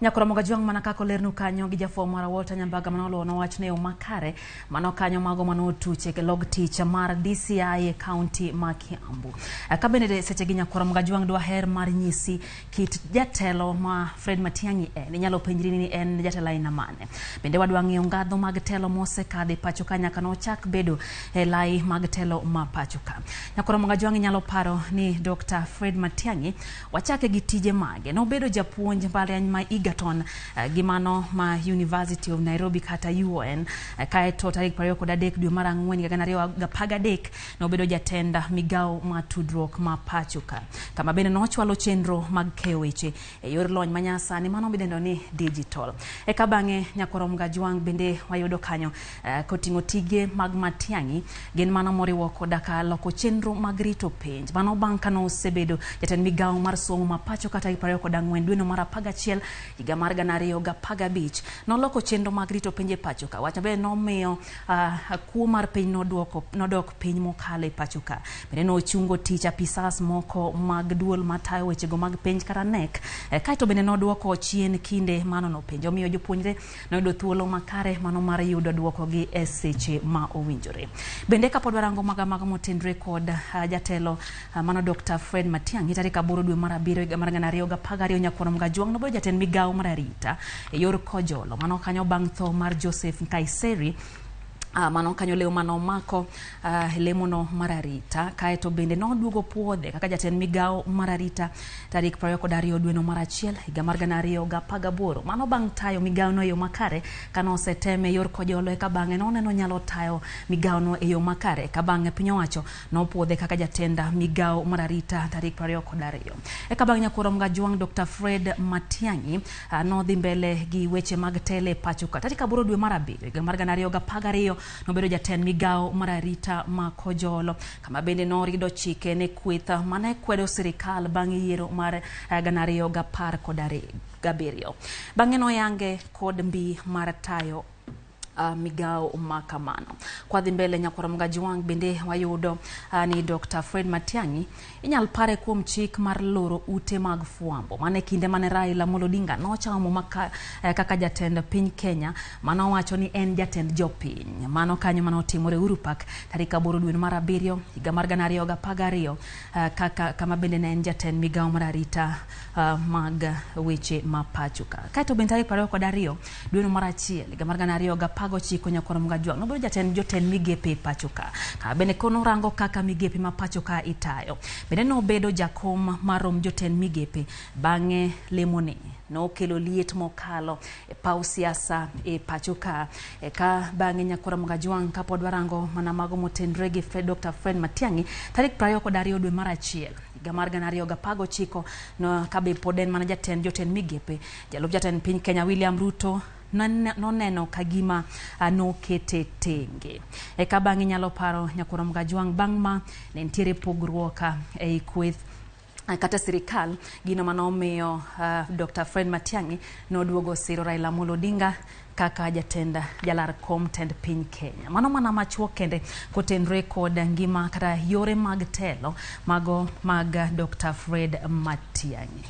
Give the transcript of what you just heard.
Nyakoromo Gajwang' mana kaka olernu kanyo gi jafwambo mara Walter Nyambaga mane oluwo wach ne yo makare mano kanyo mago mane otuch e log tich mar DCI e kaunti ma Kiambu. Ka bende seche gi Nyakoromo Gajwang' dwaher mar nyisi kit jatelo ma Fred Matiang'i en. Inyalo penjri ni en jatelo aina mane. Bende wadwa ng'iyo ngadho mag telo mosekadho e pacho ka nyaka nochak bedo e lai mag telo ma pacho ka. Nyakoromo Gajwang' inyalo paro ni Dr. Fred Matiang'i wachake gi tije mage. Nobedo japuonj mbalariany ma Egerton gi mano ma University of Nairobi kata UoN. Kaeto tarik 23 dwe mar ang'wen higa 2013 nobedo jatend migawo mar tudruok ma pacho ka. Kama bende nochwalo chenro mag keyo weche e yor lony manyasani mano midendo ni digital. Eka bang'e Nyakwarom Gajwang' bende wayudo kanyo koting'o tije mag Matiang'i gin mano moriwo koda ka loko chenro mag rito penj. Mano bang' ka nosebedo jatend migawo mar somo ma pacho ka tarik 24 dweno mar 11 higa mar 2015 noloko chenro mag rito penj e pacho ka. Wach maber nomiyo kuo mar piny nodok piny mokalo e pacho ka. Bende nochungo tich apisas moko mag duol matayo wechego mag penj kata KNEC. Kaeto bende noduoko chien kinde manono penj. Omiyo jopuonjre noyudo thuolo makare mano mar yudo duokogi e seche ma owinjore. Bende kapod warango maga mago motenre kod jatelo mano Dr. Fred Matiang'i tarik 8 dwe mar 7 higa mar 2012 Nyakwar Mgajwang' nobedo jatend migawo mar arita e yor Kojolo. Mano kanyo bang' tho mar Joseph Nkaiseri. Mano kanyo leo mano omako lemono mar arita. Kaeto bende noduogo puodhe kaka jatend migawo mar arita tarik 22 dweno mar 1 higa mar 2018. Mano bang' tayo migawono e yo makare kane oseteme e yor Kojolo eka bang'e noneno nyalo tayo migawono e yo makare. Eka bang'e piny owacho nopuodhe kaka jatend migawo mar arita tarik 22. Eka bang' Nyakwar Mgajwang' Dr. Fred Matiang'i nodhi mbele gi weche mag telo e pacho ka. Tarik 8 dwe mar 7 higa mar 2012 nobedo jatend migawo mar arita ma Kojolo, kama bende norido chike ne kweth mane kwedo sirikal bang' yiero mar 2017. Bang'e noyange kod mbi mar tayo migawo ma kamano. Kwadhi mbele Nyakwar Mgajwang' bende wayudo ni Dr. Fred Matiang'i inyal pare kuom chik mar loro ute mag fwambo. Mane kinde mane Raila Amolo Odinga nochamo muma kaka jatend piny Kenya, mano wacho ni en jatend jopiny. Mano kanyo mane otimore Uhuru Park tarik 8 dwe mar 7 higa mar 2012 kaka kama bende ne en jatend migawo mar arita mag weche ma pacho ka. Kaeto bende tarik 22 dwe mar 1 higa mar 2019 Nyakwar Mgajwang' nobedo jatend jotend migepe e pacho ka. Ka bende kono rango kaka migepe ma pacho ka itayo. Bende nobedo jakom mar rom jotend migepe bang'e lemone nokelo liet mokalo e paw siasa e pacho ka. Eka bang'e Nyakwar Mgajwang' kapod warango mana mago motenre gi Dr. Fred Matiang'i tarik 22 dwe mar 1 higa mar 2019 no kabe pod en mana jatend jotend migepe jalup jatend piny Kenya William Ruto noneno ka gima nokete tenge. Eka bang'e inyalo paro Nyakwar Mgajwang' bang' ma ne nitiere pogruok ei kweth kata sirikal, gino manomiyo Dr. Fred Matiang'i noduogo siro Raila Amolo Odinga kaka jatend jalar kom tend piny Kenya. Mano mana machuok kende kotenre kod ngima kata yore mag telo mago mag Dr. Fred Matiang'i.